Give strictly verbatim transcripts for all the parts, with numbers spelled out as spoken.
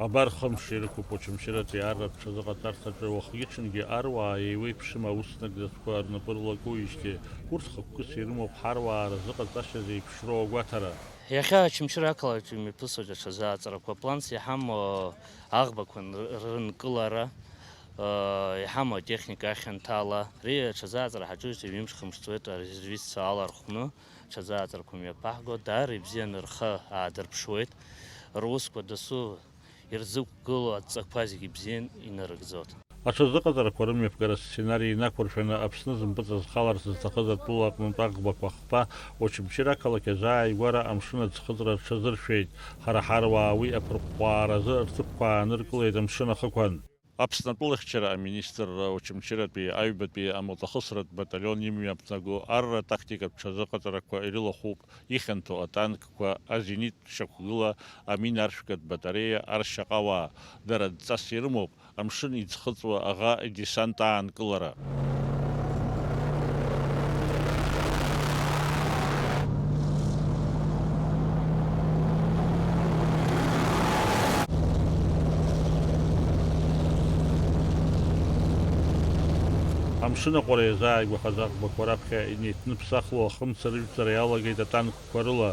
Абар хымш ирықәуп Очамчыратәи арратә ҽазыҟаҵарҭаҿы уахгьы-ҽынгьы аруаа еиуеиԥшым аус нагӡатәқәа рнапы рылакуижьҭеи, урҭ хықәкыс ирымоуп ҳаруаа рзыҟаҵашьа зеиԥшроу агәаҭара. Иахьа Очамчыра ақалақь имҩаԥысуеит аҽазыҟаҵарақәа, планс иҳамоу аӷбақәа р-, рынкылара, э, иҳамоу атехника ахьанҭала, ари аҽазыҟаҵара ҳаҿыжьҭеи ҩымш-хымш ҵуеит арезервистцәа алархәны. Ҽазыҟаҵарақәа мҩаԥаҳго, даара ибзианы рхы аадырԥшуеит, русқәа дасу ирзықәгылоу адҵақәа зегьы бзиан инарыгӡоит. Аҽазыҟаҵарақәа рымҩаԥгара асценари инақәыршәаны Аԥсны зымпыҵазхаларц зҭахыз атәыла аҟнытә аӷбақәа хԥа Очамчыра ақалақь азааигәара амшын аӡхыҵра рҽазыршәеит. Ҳара ҳаруаа уи аԥырҟәҟәааразы рҭыԥқәа ааныркылеит амшын ахықәан. Аԥсны атәылахьчара аминистрра Очамчыратәи аҩбатәи амотохысратә баталион имҩаԥнаго арра-тактикатә ҽазыҟаҵарақәа ирылахәуп, ихьанҭоу атанкқәа, азенит шьақәгыла, аминаршәгатә батареиа, аршьаҟауаа. Дара адҵас ирымоуп амшын иӡхыҵуа аӷа идесант аанкылара. Амшын аҟәара иазааигәахаз аӷбақәа раԥхьа инеиҭныԥсахло ахымца рыжәҵара иалагеит атанкқәа рыла.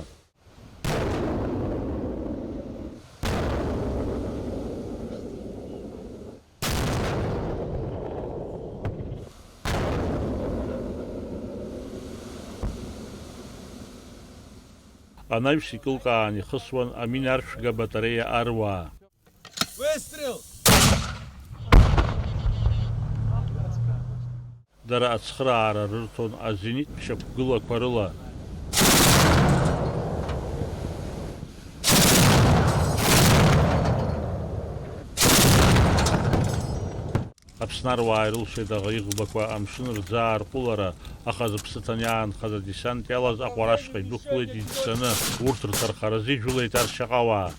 Анаҩс икылкаан ихысуан аминаршәга батареиа аруаа. Выстрел! Дара ацхыраара рырҭон азенит шьақәгылақәа рыла. Аԥсны аруаа ирылшеит аӷа иӷбақәа амшын рзаарҟәылара, аха зыԥсы ҭаны иаанхаз адесант иалаз аҟәара ашҟа идәықәлеит идҵаны, урҭ рҭархаразы ижәылеит аршьаҟауаа.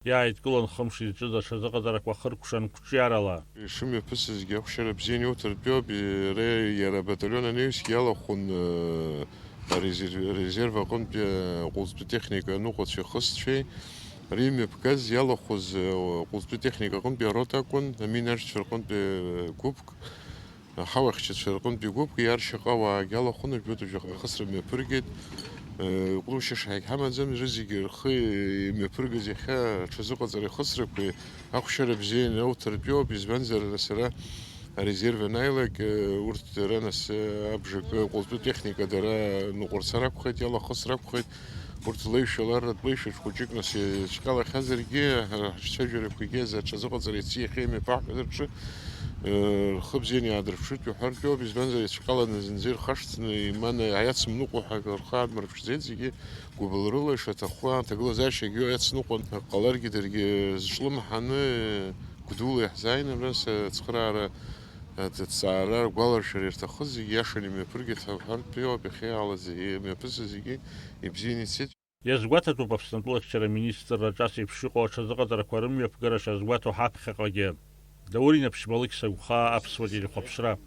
Иааидкылан хымш изҿыз аҽазыҟаҵарақәа хыркәшан қәҿиарала. Ишымҩаԥысызгьы ахәшьара бзианы иоуҭартәиоуп, иара, иара абаталион анаҩсгьы иалахәын, э, арезерв-, арезерв аҟынтәи, э, ҟәылҵтәы техника аныҟәацәеи ахысцәеи. Ари имҩаԥгаз иалахәыз, э, ҟәылҵтәы техника аҟынтәи арота акәын, аминаршьцәа рҟынтәи, э, гәыԥк. Аҳауахьчацәа рҟынтәи гәыԥк иаршьаҟауаагьы алахәын, жәбатәи жәаха ахысра мҩаԥыргеит. Э, ҟәлушьа шаҳагь ҳамаӡам, рызегьы рхы имҩаԥыргаз иахьа аҽазыҟаҵара ихысрақәеи ахәшьара бзианы ауҭартәиоуп, избанзар, сара арезерв анааилак, э, урҭ дара нас, э, абжакы ҟәылтәы техника дара ныҟәарцар акәхеит, иалахысыр акәхеит. Урҭ леишәа ларратә леишәаҿ хәыҷык нас ицәҟьалахьазаргьы, ҳара ҳҿцәажәарақәагьы азы аҽазыҟаҵара иацы иахьа имҩаԥаҳгаз рҿы, э, рхы бзианы иаадырԥшыртә иҳәартә иоуп, избанзар, ицәҟьаланы зынӡа ирхашҭны, иманы иацымныҟәо ҳәа рхы аадмырԥшӡеит, зегьы гәыбылрыла ишаҭаху аҭагылазаашьагьы иацныҟәон, ак ҟаларгьы даргьы зҿлымҳаны, гәдула иаҳзааины абра ацхыраара, аҭҵаара, агәаларшәара ирҭахыз зегьы иашаны имҩаԥыргеит ҳәа уҳәартә иоуп, иахьа ала зегьы имҩаԥысыз зегьы ибзианы ицеит. Иазгәаҭатәуп Аԥсны атәылахьчара аминистрра ҿац еиԥш иҟоу аҽазыҟаҵарақәа рымҩаԥгара шазгәаҭо ҳаԥхьаҟагьы. Даур Инаԥшьба, Алықьса Гәхаа, Аԥсуа телехәаԥшра.